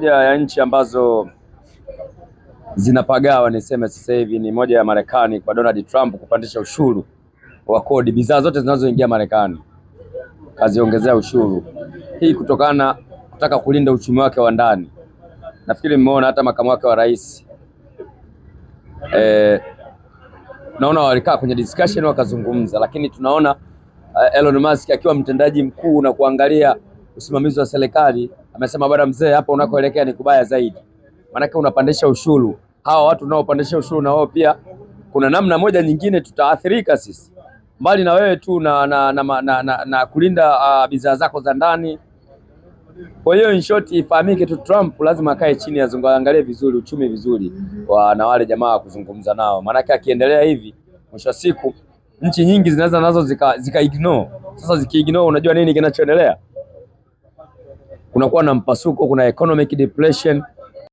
Moja ya nchi ambazo zinapagawa niseme sasa hivi ni moja ya Marekani kwa Donald Trump kupandisha ushuru wa kodi bidhaa zote zinazoingia Marekani, kaziongezea ushuru. Hii kutokana kutaka kulinda uchumi wake wa ndani. Nafikiri mmeona hata makamu wake wa rais naona walikaa kwenye discussion wakazungumza, lakini tunaona Elon Musk akiwa mtendaji mkuu na kuangalia usimamizi wa serikali amesema, bwana mzee, hapa unakoelekea ni kubaya zaidi, maanake unapandisha ushuru. Hawa watu unaopandisha ushuru na wao pia kuna namna moja nyingine tutaathirika sisi, mbali na wewe tu na kulinda bidhaa zako za ndani. Kwa hiyo in short, ifahamike tu Trump lazima akae chini angalie vizuri uchumi vizuri na wale jamaa kuzungumza nao, maanake akiendelea hivi, mwisho wa siku nchi nyingi zinaweza nazo zika ignore. Sasa ziki ignore, unajua nini kinachoendelea? Kunakuwa na mpasuko, kuna economic depression.